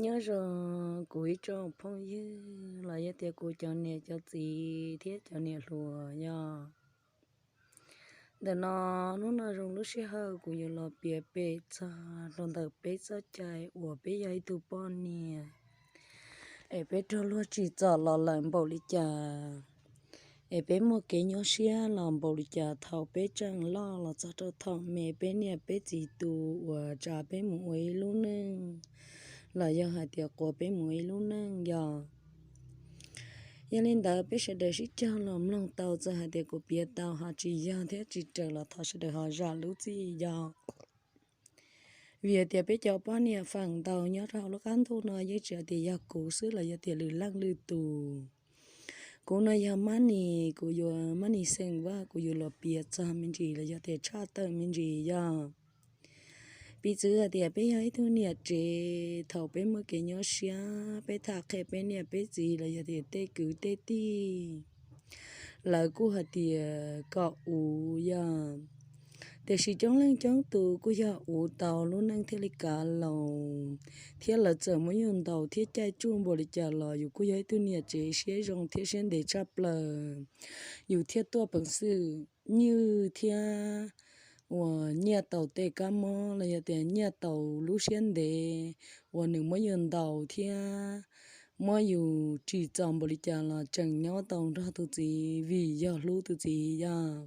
Nyob zoo kuv ib tsoom phooj ywg los yog tias kuv cov niam cov txiv thiab cov niam hluas yog. Ntawm no, hnub no zoo lub sij hawm kuv yuav los piav pem txog rau ntawm peb txoj cai uas peb yog ib tug poj niam es peb raug luag tsim txom los lawm npaum li cas, es peb muaj kev nyuaj siab los npaum li cas thaum peb tseem loj los txog rau thaum me peb niam peb txiv tu uas tsa peb mus ua ib lub neej los yog hais tias quas peb mus ua ib lub neej yog. Yog li ntawd peb sawv daws sib cog los mloog tau, txawm hais tias kuv piav tau ho tsis yog thiab tsis raws los thov sawv daws ho zam lub txim yog. Vim hais tias peb cov poj niam feem ntau nyob rau hauv lub qab ntuj no yeej tsis hais tias yog kuv xwb los yog tias lwm leej lwm tus. Kuv no yog Mab Nis, kuv yuav Mab Nis xeem Vaj, kuv yuav los piav txog me ntsis los yog tias tshaj tawm me ntsis yog. Piv txwv hais tias peb yog ib tug niam tsev, thaum peb muaj kev nyuaj siab peb tham qhia peb niam peb txiv los yog tias tej kwv tej tij, lawv kuj hais tias kom uv yog. Tiam sis coob leej coob tus kuj yog uv tau lub neej thiaj li kav laus, thiab lawv txawm muab yus ntaus thiab caij tsuj npaum li cas los yus kuj yog ib tug niam tsev siab zoo thiab siab ntev tshaj plaws, yus thiaj tuaj peev xwm nywj thiab uas nyiaj tau tej kab mob los yog tias nyiaj tau lub siab ntev uas nws muab yus ntaus thiab muab yus tsim txom npaum li cas los tseem nyob tau nrog tus txiv vim yog hlub tus txiv yog.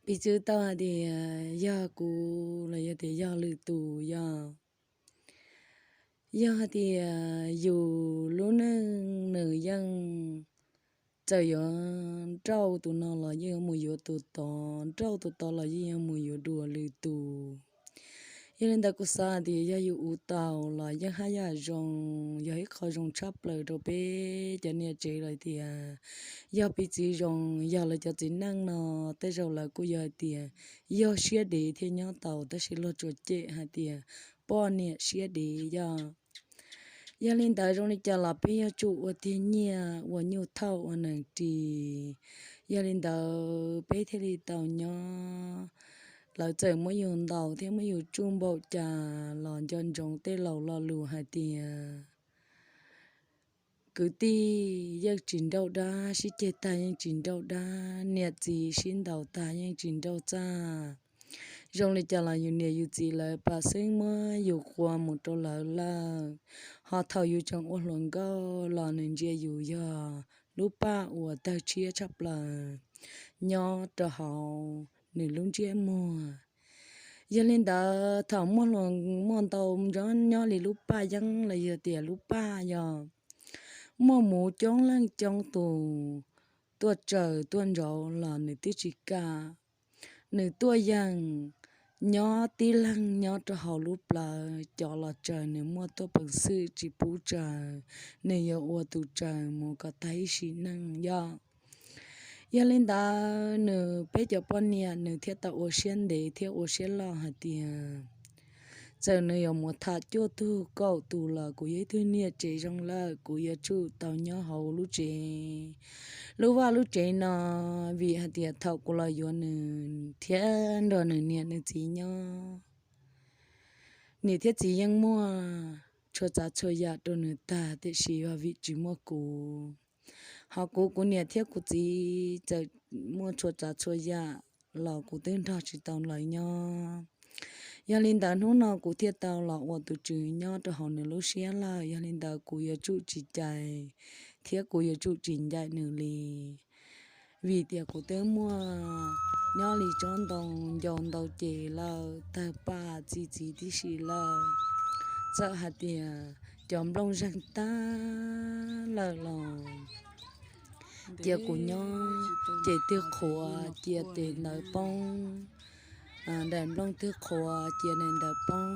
Piv txwv tau hais tias yog kuv los yog tias yog lwm tus yog. Yog hais tias yus lub neej nws yeej txawm yuav nrauj tus no los yeej yuav mus yuav tus tod, nrauj tus tod los yeej yuav mus yuav dua lwm tus. Yog li ntawd kuv xav hais tias yog yus uv tau los yeej haj yam zoo, yog ib qho zoo tshaj plaws rau peb cov niam tsev lawm tias yog piv txwv zoo, yog lawv cov txiv neej no tej zaum lawv kuj yog hais tias yog siab dev thiaj nyob tau, tab sis luag tsuas cem hais tias poj niam siab dev yog. Yog li ntawd zoo li cas los peb yuav tsum ua tiag nyiaj ua nyuj thauj ua nees ris. Yog li ntawd peb thiaj li tau nyob. Lawv txawm muab yus ntaus thiab muab yus tsuj npaum cas los nco ntsoov tej laus lo lus hais tias kwv tij yeej tsis nrauj dab, sib ceg tag yeej tsis nrauj dab, niam txiv sib ntaus tag yeej tsis nrauj txaj. Zoo li cas los yus niam yus txiv lawv pam xeeb muab yus quas mus rau lawv lawm, ho thaum yus tseem ua hluas nkauj los nws ntsia yus yog lub paj uas tawg tshiab tshaj plaws nyob rau hauv nws lub ntsiab muag. Yog li ntawd thaum muaj hluas muaj ntau nyob li lub paj yeeb los yog tias lub paj yog muaj muv coob leej coob tus tuaj tsaws tuaj ntsauv los nws twb tsis kam. Nws tuaj yeem nyob tib leeg nyob rau hauv lub plawv, cov los tsaws nws muaj tuaj peev xwm tsis pub tsaws, nws yuav ua tus tsaws mus kom tag ib sim neej yog. Yog li ntawd nws peb cov poj niam nws thiaj tau ua siab ntev thiab ua siab loj hais tias txawm nws yuav mus tham cuaj tug kaum tus los kuv yog ib tug niam tsev zoo lawm, kuv yuav tsum tau nyob hauv lub tsev, lub vaj lub tsev no, vim hais tias thaum kuv los yuav nws thiab nrog nws niam nws txiv nyob, niam thiab txiv yeej muaj txhua tsav txhua yam rau nws tag, tiam sis yog vim tsis muaj kuv. Ho kuv, kuv niam thiab kuv txiv txawm muaj txhua tsav txhua yam los kuv twb nrog tsis tau lawv nyob. Yog li ntawd hnub no kuv thiaj tau los ua tus tswv nyob rau hauv nws lub siab lawm, yog li ntawd kuv yuav tsum tsis cais thiab kuv yuav tsum tsis ncaim nws li. Vim tias kuv twb muaj nyob li tsob ntoo ncau ntau ces lawm, tawg paj txi txiv tib si lawm. Txawm hais tias cov nplooj zeeg tag lawm los cia kuv nyob, ces twg qhuav cia tes ntawd poob, daim nplooj twg qhuav cia daim ntawd poob.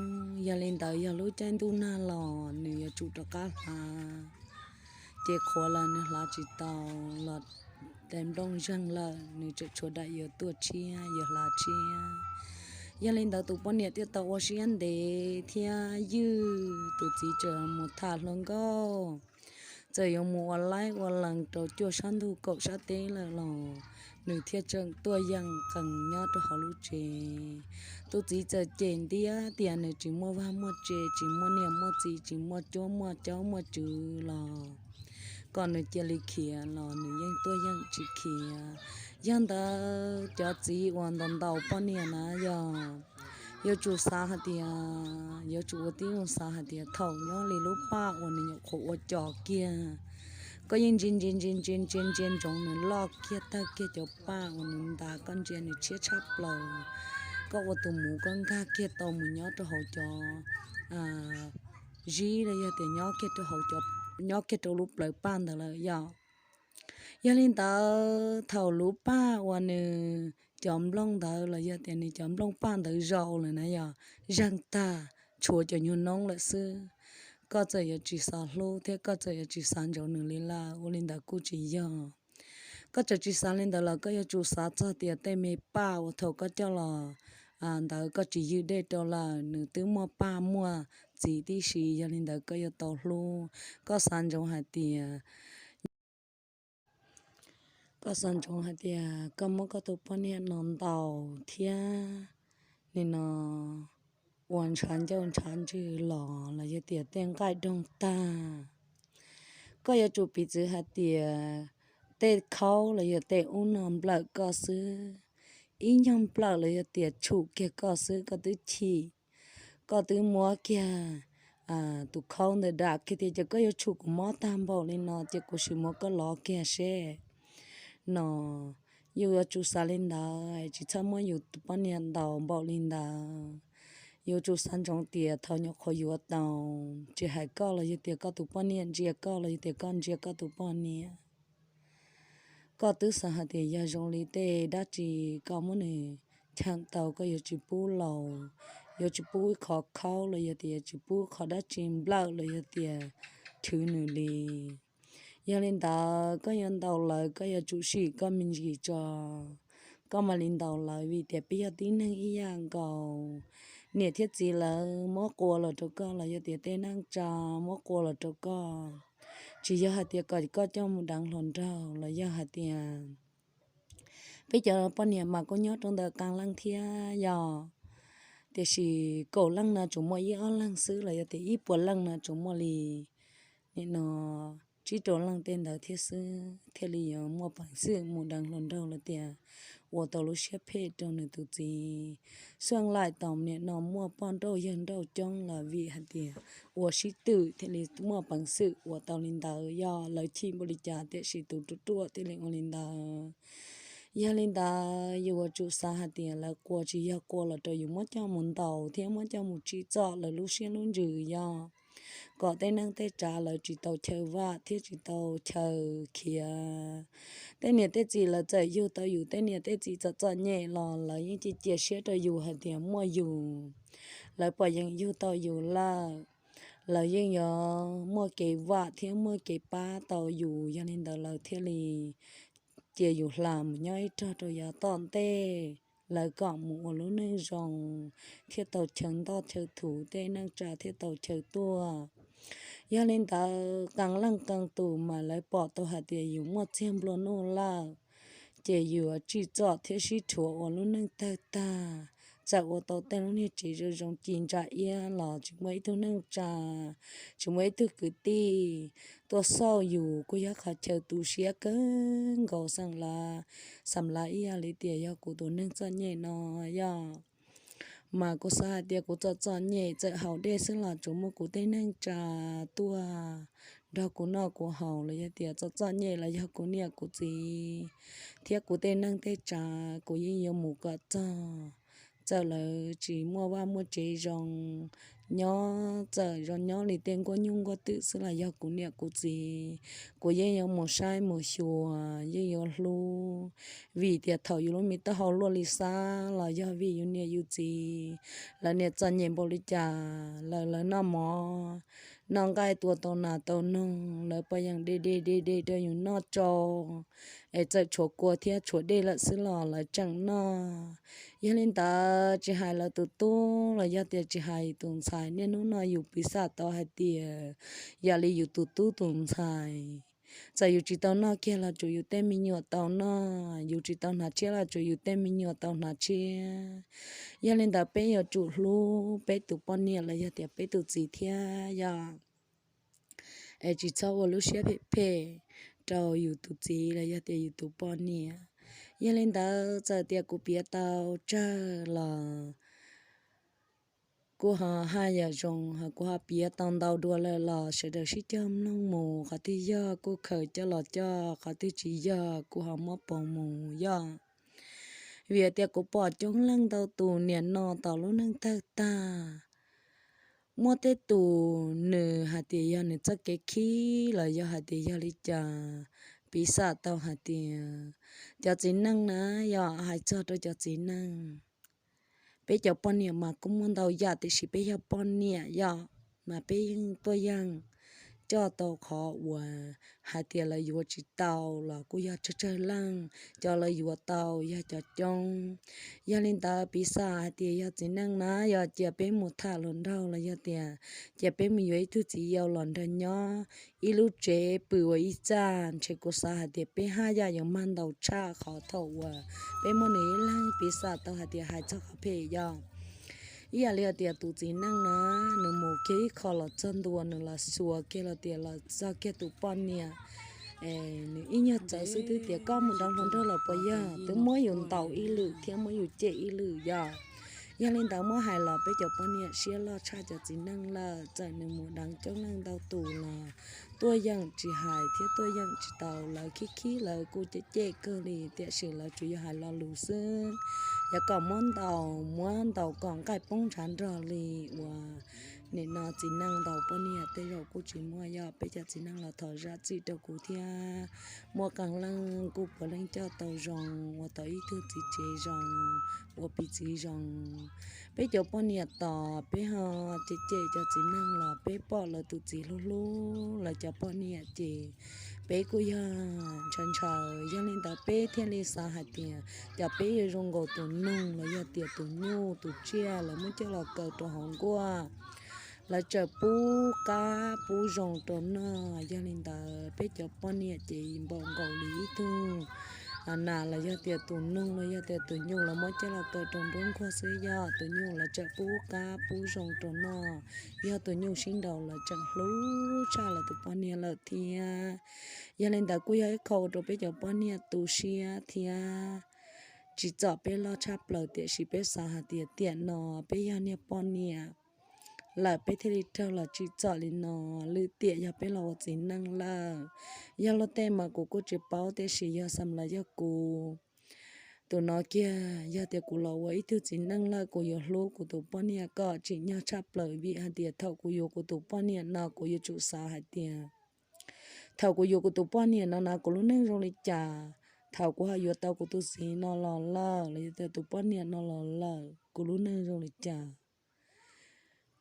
Yog li ntawd yog lub caij ntuj nag los nws yuav tsum rov qab hlav, ces qhuav los nws hlav tsis tau, los daim nplooj zeeg lawm nws tseem tshuav daim yuav tuaj tshiab yuav hlav tshiab. Yog li ntawd tus poj niam thiaj tau ua siab ntev thiab ywj, tus txiv tseem mus tham hluas nkauj, txawm yuav mus ua laib ua lees rau cuaj sab ntug kaum sab teb lawm los nws thiaj tseem tuaj yeem qees nyob rau hauv lub tsev. Tus txiv txawm cem ntiab tias nws tsis muaj vaj muaj tse, tsis muaj niam muaj txiv, tsis muaj cuab muaj caub muaj tswv los kom nws cia li khiav los nws yeej tuaj yeem tsis khiav. Yog ntawd cov txiv uas ntaus ntaus poj niam na yog yuav tsum xav hais tias, yuav tsum ua tib zoo xav hais tias thaum nyob li lub paj uas nws nyuam qhuav ua cos kiag, koj yeej ntsia ntsia ntsia ntsia ntsia ntsoov nws loj kiag tawg kiag cov paj uas nws ntas, koj ntsia nws tshiab tshaj plaws. Koj ua tus muv koj nkag kiag tau mus nyob rau hauv cov zib los yog tias nyob kiag rau hauv cov, nyob kiag rau lub plawv paj ntawd lawm yog. Yog li ntawd thaum lub paj uas nws cov nplooj ntawd los yog tias nws cov nplooj paj ntawd zaum lawm na yog, zeeg tag tshuav cov nyuag noob lawm xwb, koj txawm yuav tsis xav hlub thiab koj txawm yuav tsis xav ntsoov nws li lawm, ua li ntawd kuj tsis yog. Koj txawm tsis xav li ntawd los koj yuav tsum xav txog tias tej me paj uas thaum koj coj los ntawd koj tsis ywg dej rau lawm, nws twb muaj paj muaj txiv tib si, yog li ntawd koj yuav tau hlub. Koj xav ntsoov hais tias, koj xav ntsoov hais tias koj muab koj tus poj niam no ntaus thiab nim no ua ntshav ncauj ntshav ntswg los los yog tias tej nqaij doog tag, koj yuav tsum piv txwv hais tias tej khaub los yog tej ub no nplawm koj xwb, ib nyuag nplawm los yog tias tshum kiag koj xwb koj twb chim, koj twb muab kiag tus khaub ntawd dam kiag tias ces koj yuav tshum kuv mob tag npaum li no ces kuv sim muab koj lov kiag seb no. Yus yuav tsum xav li ntawd, tsis txhob muab yus tus poj niam ntaus npaum li ntawd. Yuav tsum xav ntsoov tias thaum nyuam qhuav yuav tau, tsis hais koj los yog tias koj tus poj niam ntsia koj los yog tias koj ntsia koj tus poj niam, koj twb xav hais tias yog zoo li tej dab tsi koj muab nws cheem tau koj yuav tsis pub laus, yuav tsis pub ib qho khaub los yog tias yuav tsis pub qhov dab tsi nplawm los yog tias thwv nws li. Yog li ntawd koj yuav ntaus lawv koj yuav tsum sim koj me ntsis tso, koj mam li ntaus lawv vim tias peb yog tib neeg ib yam nkaus. Niam thiab txiv lawv muab qua los rau koj los yog tias tej neej tsa muab qua los rau koj, tsis yog hais tias kom koj coj mus deev hluas nraug los yog hais tias peb cov poj niam mas kuj nyob rau ntawm qee leej thiab yog, tiam sis kaum leej no tsuas muaj ib ob leeg xwb los yog tias ib puas leej no tsuas muaj li nim no tsib rau leej tej ntawd thiab xwb thiaj li yuav muaj peev xwm mus deev hluas nraug los tias ua tau lub siab phem rau nws tus txiv. Xuaj laim tos nim no muaj poj nrauj yawg nrauj coob los vim hais tias ua sib twm thiaj li muaj peev xwm ua tau li ntawd, yog lawv chim npaum li cas tiam sis tus ruam ruam thiaj li ua li ntawd. Yog li ntawd yus yuav tsum xav hais tias lawv qua tsis yog qua los rau yus muab coj mus ntaus thiab muab coj mus tsim txom lawv lub siab lub ntsws, yog kom tej neej tej tsav lawv tsis tau chaw vam thiab tsis tau chaw khiav. Tej niam tej txiv lawv txawm yug tau yus, tej niam tej txiv txom txom nyem los lawv yeej cia cia siab rau yus hais tias muaj yus, lawv pom yeem yug tau yus lawm, lawv yeej yuav muaj kev vam thiab muaj kev pab tau yus, yog li ntawd lawv thiaj li cia yus hla mus nyob ib rog rau yav tom ntej, lawv kom mus ua lub neej zoo thiaj tau chaw ntoj chaw thuv, tej neej tsa thiaj tau chaw tuaj. Yog li ntawd qee leej qee tus mas lawv pom tau hais tias yus muaj txiag nplua nuj lawm, ces yus yuav tsim txom thiab sib rhuav ua lub neej tawg tag. Txawm ua tau tej lub niag tsev zoo zoo ci ntsa iab los tsis muaj ib tug neej tsa, tsis muaj ib tug kwv tij tuaj xauj yus, kuj yog qhov chaw tu siab kawg nkaus. Xam lav, xam lav ib yam li tias yog kuv tus neeg txom nyem no yog, mas kuv xav hais tias kuv txom txom nyem txawm haus dej xwb los tsuas muaj kuv tej neej tsa tuaj nrog kuv noj kuv haus los yog tias txom txom nyem los yog kuv niam kuv txiv thiab kuv tej neej tej tsa, kuv yeej yuav mus kom txog. Txawm lawv tsis muaj vaj muaj tsev zoo nyob, txawm zoo nyob li tej nkuaj nyuj nkuaj twm xwb los yog kuv niam kuv txiv, kuv yeej yuav mus saib mus xyuas, yeej yuav hlub. Vim tias thaum yus lub me taub hau luaj li xab los yog vim yus niam yus txiv lawv niam txom nyem npaum li cas, lawv, lawv noj mov noj nqaij tua tau nas tau noog, lawv pab yeem de de de de rau yus noj tsau, es txawm tshuav kua thiab tshuav dej lawm xwb los lawv tseem noj. Yog li ntawd tsis hais lawv tus tub los yog tias tsis hais tus ntxhais, niaj hnub no yus piv xam tau hais tias yam li yus tus tub tus ntxhais Txawm yus tsis tau noj kiag los tsuas yus tej me nyuam tau noj, yus tsis tau hnav tshiab los tsuas yus tej me nyuam tau hnav tshiab. Yog li ntawd peb yuav tsum hlub peb tus poj niam los yog tias peb tus txiv thiab yog es tsis txhob ua lub siab phem phem rau yus tus txiv los yog tias yus tus poj niam. Yog li ntawd txawm tias kuv piav tau tsawg los kuv ho haj yam zoo, ho kuv ho piav tau ntau dua lawm los sawv daws sib cog mloog mus, qhov twg yog kuj khaws coj los coj, qhov twg tsis yog kuv ho muab pauv mus yog. Vim tias kuv pom coob leej ntau tus niam no tom lub neej tawg tag, muaj tej tus nws hais tias yog nws txoj kev khib los yog hais tias yog li cas, piv xam tau hais tias cov txiv neej na, yog hais txog rau cov txiv neej, peb cov poj niam mas kuj muaj ntau yam tiam sis peb yog poj niam yog, mas peb yeej tuaj yeej coj tau qhov uas hais tias lawv yuav tsis tau los kuj yog tsawg tsawg leej, cov lawv yuav tau yog cov coob. Yog li ntawd piv xam hais tias yog txiv neej na, yog cia peb mus tham hluas nraug los yog tias cia peb mus yuav ib tug txiv yau los nrog nyob ib lub tsev pw ua ib txaj, ntshe kuv xav hais tias peb haj yam yuav mag ntau tshaj qhov thaum uas peb muaj nws ib leeg. Piv xam tau hais tias hais txog qhov phem yog ib yam li hais tias tus txiv neej na, nws mus kiag ib qho los txog ntua nws los xuas kiag los tias los txog kiag tus poj niam, nws ib nyuag txawv xwb twb tias koj mus nrog hluas nraug los puas yog, twb muab yus ntaus ib lwm thiab muab yus cem ib lwm yog. Yog li ntawd muab hais los peb cov poj niam siab loj tshaj cov txiv neej lawm, txawm nws mus deev coob leej ntau tus los tuaj yeem tsis hais thiab tuaj yeem tsis tau, lawv khib khib lawv kuj cem cem kawg li tiam sis lawv tsuas yog hais lo lus xwb. Yog kom muab ntaus, muab ntaus kom nqaij poob ntshav nrog li uas nim no txiv neej ntaus poj niam tej zaum kuj tsis muaj yog. Peb cov txiv neej los thov zam txim rau kuv thiab. Muaj qee leej kuj puav leej coj tau zoo, ua tau ib tug txiv tsev zoo, ua piv txwv zoo. Peb cov poj niam tos peb ho cem cem cov txiv neej los peb pom lawv tus txiv hlub hlub lawv cov poj niam ces peb kuj yog ntshaw ntshaw. Yog li ntawd peb thiaj li xav hais tias cov peb yuav zoo nkaus tus noog los yog tias tus nyuj tus tsiaj lawv muab coj los kaw rau hauv nkuaj, lawv tseem pub qab pub zoo rau noj. Yog li ntawd peb cov poj niam ces npaum nkaus li ib tug nas los yog tias tus noog los yog tias tus nyuj lawv muab coj los kaw rau nruab nkuaj xwb yog, tus nyuj lawv tseem pub qab pub zoo rau noj, yog tus nyuj sib nraus lawv tseem hlub tshaj lawv tus poj niam lawm thiab. Yog li ntawd kuj yog ib qho ua rau peb cov poj niam tu siab thiab. Tsis txom peb loj tshaj plaws tiam sis peb xav hais tias tiam no peb yog niag poj niam lawm peb thiaj li raug los tsim txom li no, lwm tiam yog peb los ua txiv neej lawm. Yog luag tej mas kuv kuj tsis paub tiam sis yog xam los yog kuv tus no kiag, yog tias kuv los ua ib tug txiv neej lawm kuv yuav hlub kuv tus poj niam kom tsim nyog tshaj plaws vim hais tias thaum kuv yuav kuv tus poj niam no kuv yuav tsum xav hais tias thaum kuv yuav kuv tus poj niam no na kuv lub neej zoo li cas, thaum kuv ho yuav tau kuv tus txiv no los lawm los yog tias tus poj niam no los lawm kuv lub neej zoo li cas.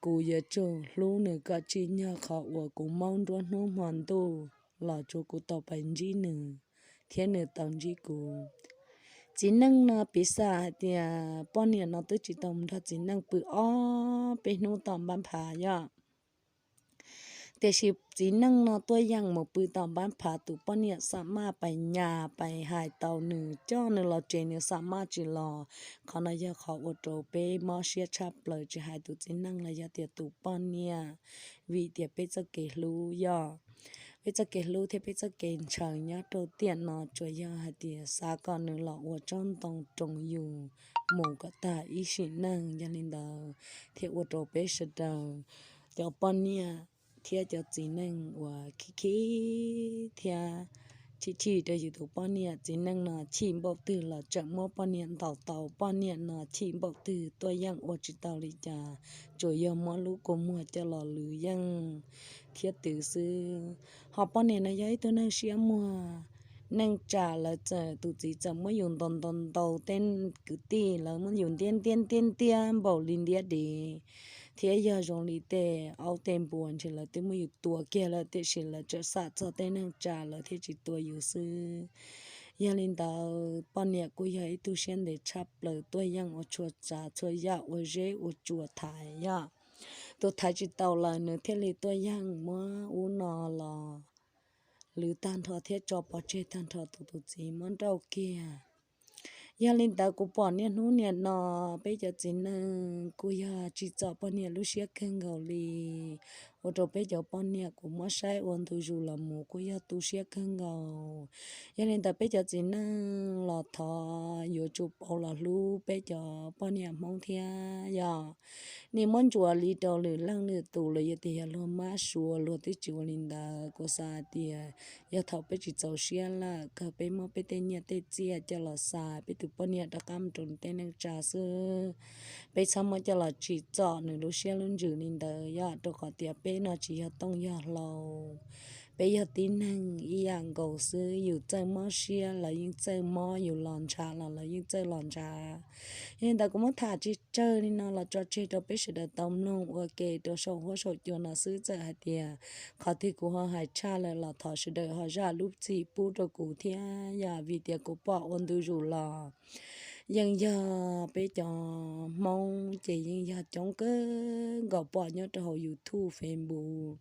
Kuv yuav tsum hlub nws kom tsim nyog qhov uas kuv maub nruab hnub hmo ntuj los tsuav kuv tau pais ntsib nws thiab nws tau ntsib kuv. Txiv neej no piv xam hais tias poj niam no twb tsis tau mus nrog txiv neej pw ob peb hnub tom npab phav yom. Tiam sis txiv neej no tuaj yeem mus pw tom npab phav, tus poj niam xam maj pais nyas pais hais tau nws, coj nws los tsev nws xam maj tsis los. Qhov no yog qhov ua rau peb mob siab tshaj plaws, tsis hais tus txiv neej los yog tias tus poj niam, vim tias peb txoj kev hlub yog, peb txoj kev hlub thiab peb txoj kev ntshaw nyob rau tiam no tsuas yog hais tias xav kom nws los ua tsob ntoo roos yus mus kom tag ib sim neej. Yog li ntawd thiaj ua rau peb sawv daws cov poj niam thiab cov txiv neej uas khib khib thiab chim chim rau yus tus poj niam. Txiv neej no chim npaum twg los tseem muab poj niam ntaus tau, poj niam no chim npaum twg tuaj yeej ua tsis tau li cas, tsuas yog muab lub kua muag coj los lwv yeej thiab twv xwb. Ho poj niam no yog ib tug neeg siab muag, neej tsa lawv txawm tus txiv txawm muab yus ntaus ntaus ntaus tej kwv tij lawv muab yus ntiab ntiab ntiab ntiab npaum li ntiab dev, thiab yog zoo li tej aub tej npua ntshe lawv twb muab yus tua kiag lawm tiam sis lawv tseem xam txog tej neej tsa lawv thiaj tsis tua yus xwb. Yog li ntawd poj niam kuj yog ib tug siab ntev tshaj plaws, tuaj yeej ua txhua tsav txhua yam, ua zeb ua tsua thaiv yom. Tus thaiv tsis tau lawm nws thiaj li tuaj yeej muab ub no los lwv tag nrho thiab tso pov tseg tag nrho tus tus txiv mob nrauj kiag. Yog li ntawd kuv pom niaj hnub niaj no peb cov txiv neej kuj yog tsim txom poj niam lub siab kawg nkaus li, ua rau peb cov poj niam kuv muab saib ua ntu zus los mus kuj yog tu siab kawg nkaus. Yog li ntawd peb cov txiv neej los thov yuav tsum pauv los hlub peb cov poj niam Hmoob thiab yog nej muab ntsuas li rau lwm leej lwm tus los yog tias yog luag mab suav luag twb tsis ua li ntawd. Kuv xav hais tias yog thaum peb tsis txaus siab lawm kawg peb muab peb tej nyiaj tej txiaj coj los xa peb tus poj niam rov qab mus rau nws tej neej tsa xwb. Peb txhob muab coj los tsim txom nws lub siab lub ntsws li ntawd yog rau qhov tias peb no tsis yog tooj yog hlau, peb yog tib neeg ib yam nkaus xwb. Yus txawj mob siab los yeej txawj mob, yus los ntshav los los yeej txawj los ntshav. Yog li ntawd kuv muab tham tseg tsawg li no los tso tseg rau peb sawv daws tau mloog ua ke rau saum huab saum cua no xwb. Txawm hais tias qhov twg kuv ho hais tshaj lawm los thov sawv daws ho zam lub txim pub rau kuv thiab yog vim tias kuv pom ua ntu zus los yeej yog peb cov Hmoob ces yeej yog coob kawg nkaus pom nyob rau hauv YouTube, Facebook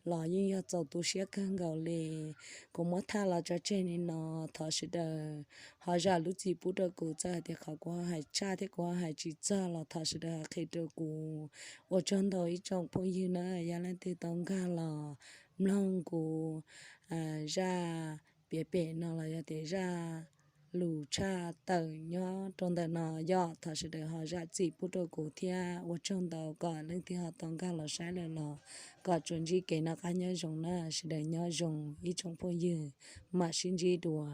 los yeej yog txaus tu siab kawg nkaus li. Kuv muab tham los tso tseg li no, thov sawv daws ho zam lub txim pub rau kuv. Txawm hais tias qhov kuv ho hais tshaj thiab kuv ho hais tsis txog los thov sawv daws ho qhia rau kuv. Ua tsaug ntau ib tsoom phooj ywg na, yog leej twg tau nkag los mloog kuv zaj piav pem no los yog tias zaj lus tshaj tawm nyob rau ntawm no yog thov sawv daws ho zam txim pub rau kuv thiab ua tsaug ntau. Kom leej twg ho tau nkag los saib lawm los kom tsuas ntsib kev noj qab nyob zoo na. Sawv daws nyob zoo ib tsoom phooj ywg, mam sib ntsib dua.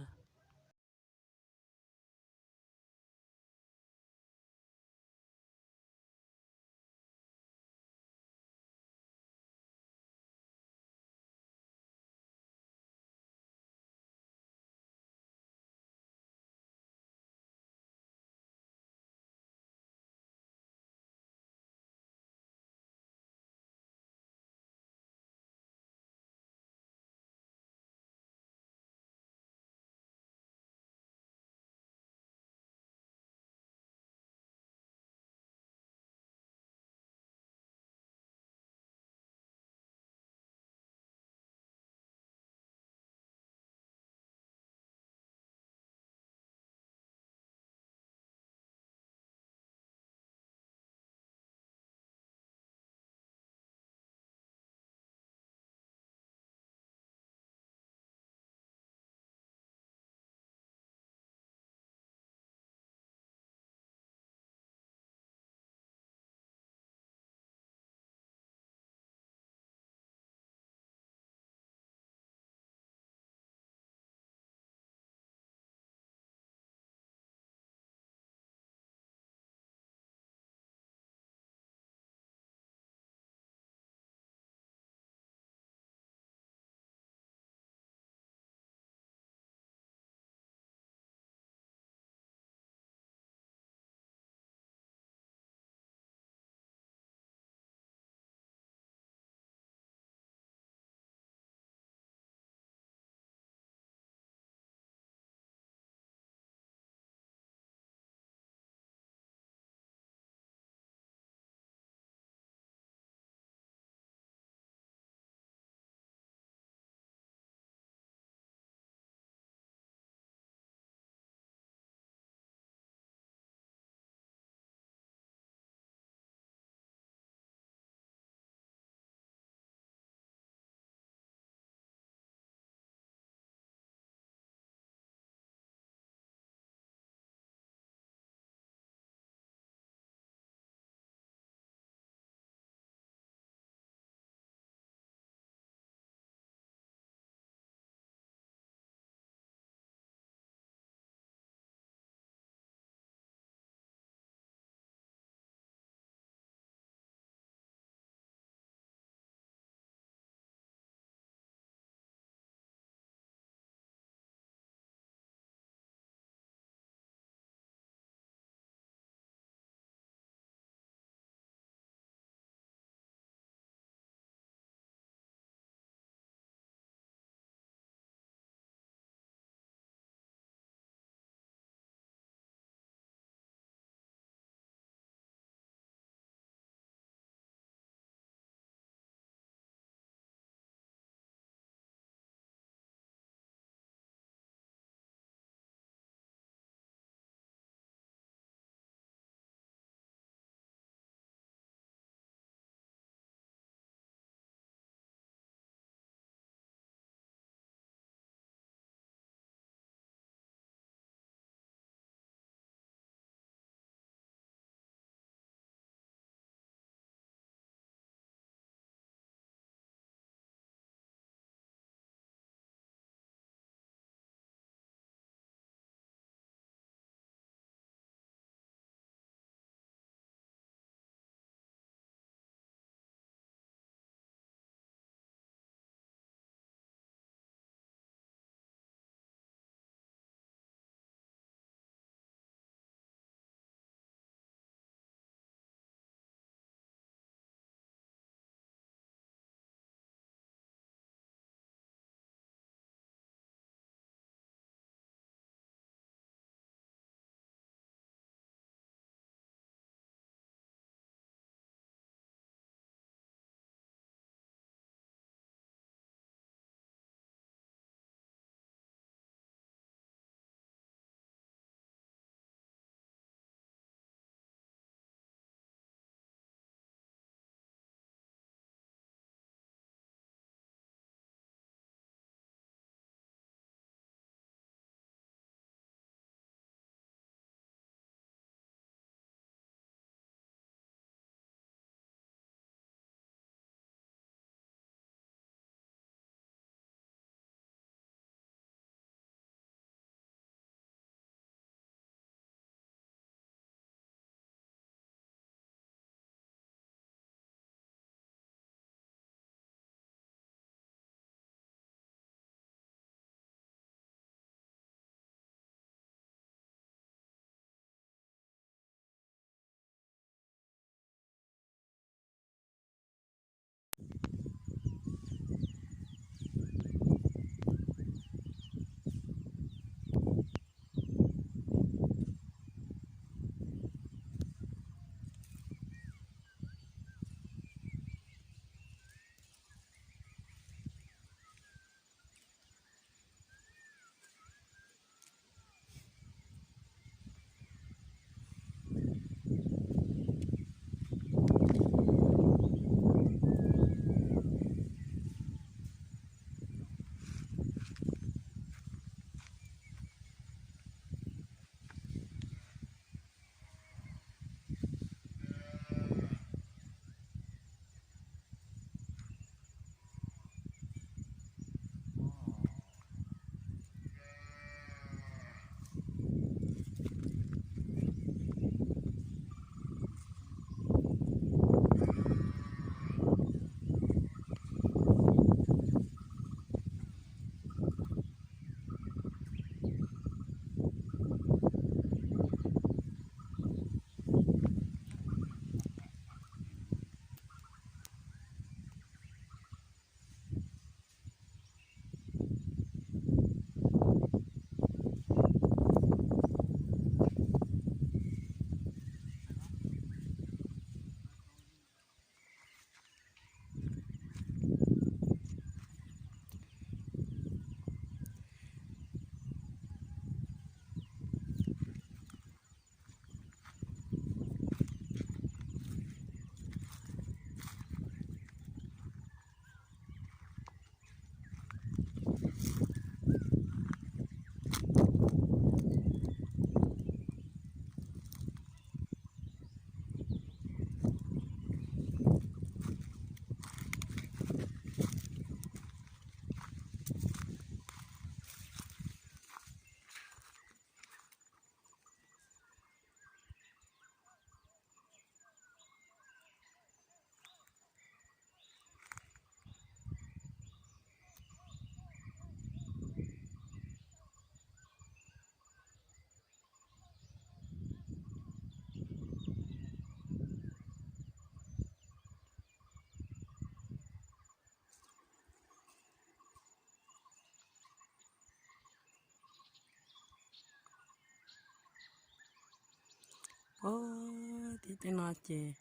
Pog tim tej no ces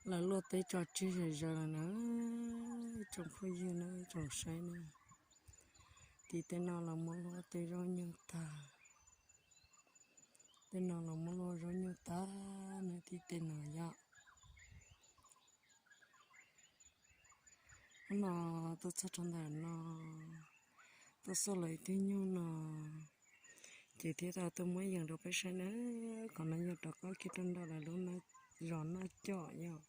lawv luaj teb tso tseg zom zaws lawm na, tsoom phooj ywg na, tsoom saib na. Tim tej no los muab luaj tej zaub nyuj tag. Tej no los muab luaj zaub nyuj tag na, tim tej no yom. Hnub no tuaj txog rau ntawm no, tuaj xauj lawv ib tug nyuj no, ces thiaj tau tuaj muab yees rau peb saib na. Qhov no yog rov qab kiag rau nram lawv lub zos Naj Coj yom.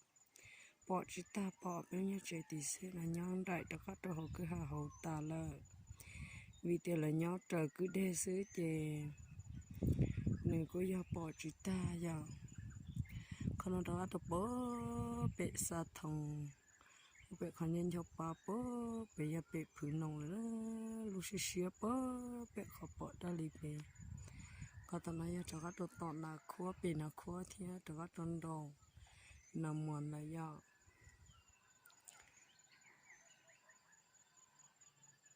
Pom tsis tag, pom peb nyuag tsev tim xwb no, nyob nraim rov qab rau hauv kwj ha hauv tas lawm. Vim tias lawv nyob raws kwj deg xwb ces nws kuj yog pom tsis tag yom. Qhov no rov qab rau pem Xa Thoos, pem qhov nce ncho pa pem, pem yog pem Phwv Noos lawm, lub siab siab pem, pem qhov pom daj li pem. Qhov tom no yog rov qab rau tom Nas Khuab, pem Nas Khuab thiab rov qab rau nraum Nas Muas ntawd yom.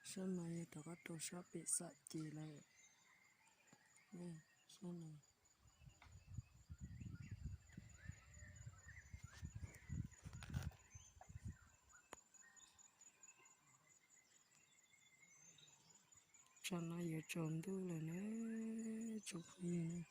Sab no yog rov qab rau sab pem Xam Ces lawm. Sab no. Tsam no yuav tsaus ntuj lawm na, tsoom phooj ywg.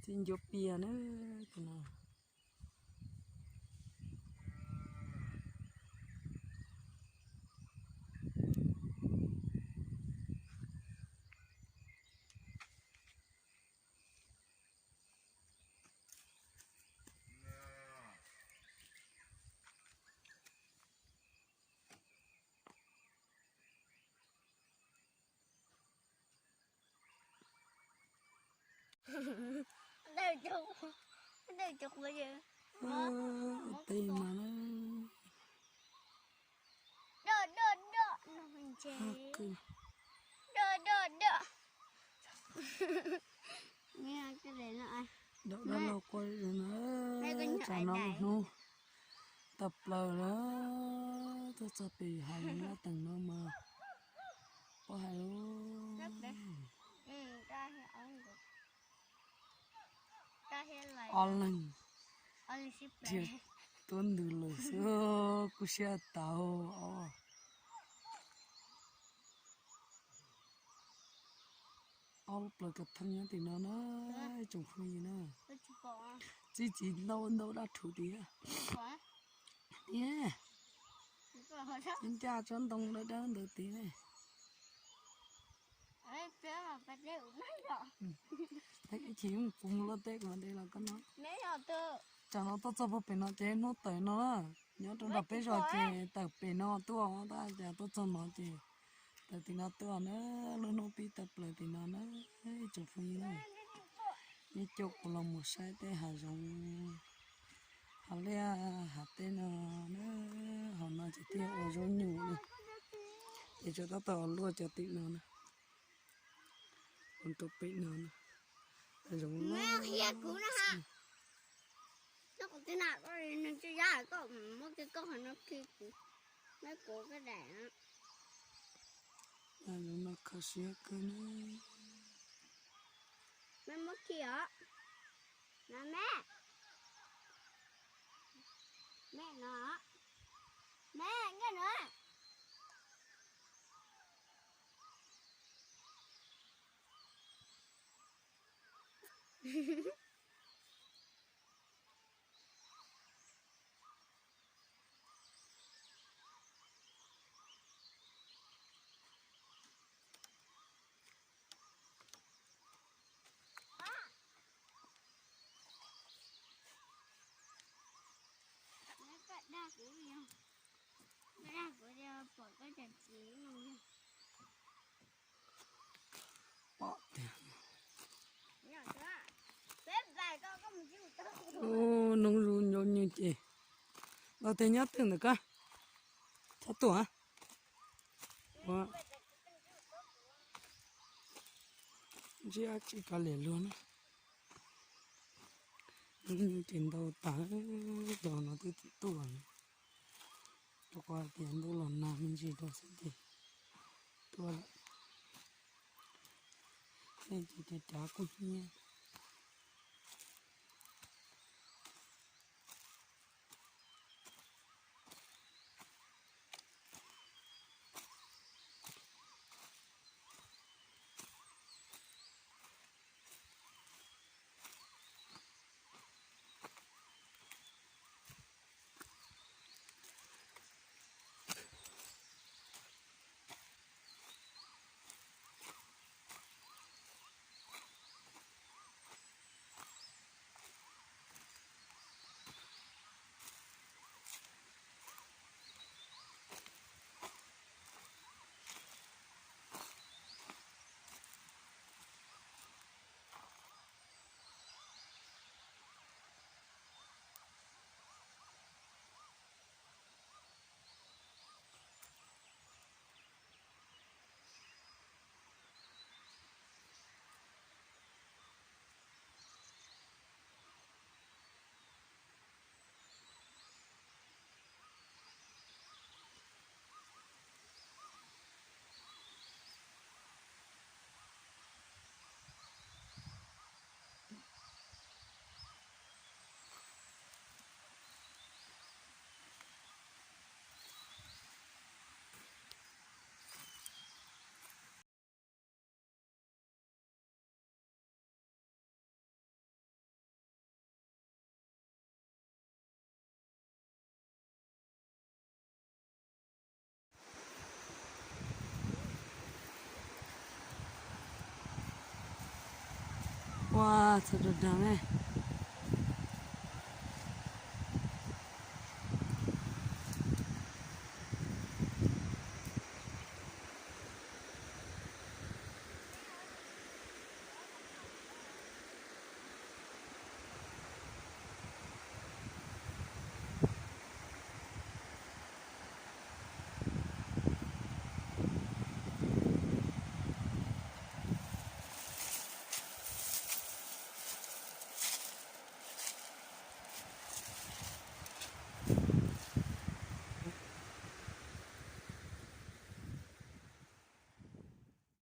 Txiv ncuav pias na, tus no. Ua teb mas na. Dam dab laug quaj na. Tsam no lub hnub tawm plaws lawm, tuaj txog pem hav zoov Laj Teem no mas pom hais lawm. Ob leeg thiaj tuaj ntws lawm xwb, kuj siab tag os. Ob lub plaws kav theej nyob tim no na, tsoom phooj ywg na. Txib txiv ntau ntau dab rhuv tid. Tiag, txib ncaj tsob ntoo dawb dawb ntawd tid ne. Ib chim kuv mus luaj teb kuv mam de los koj no. Tsam no tuaj txog puag pem no ces hnub tawm no na. Nyob rau nram peb zos ces tawm pem no tuaj, tab cas tuaj txog no ces tawm tim no tuaj na. Lub hnub pib tawm plaws tim no na, tsoom phooj ywg na. Nej coj kuv los mus saib tej hav zoov, hav liaj hav teb no na. Hauv no ces thiaj ua zaub nyuj na. Ces tsuas tab tom luaj cov tim no na, ua rau pem no na. Hav zoov no. Hav zoov no kho siab kawg na. Pom tiag. Ub, noob zus nco nywj ces. Los tes nyob twg ntawm koj? Txhob tuaj. Ntsib dab tsi kav liam luag na. Ces ntau tas, cov no twb tsis tuaj, rau qhov tias ntuj los nag me ntsis rau xwb ces tuaj lawm. Nej ces cav cav kuj hnyiab. Ua txog dag dag ne.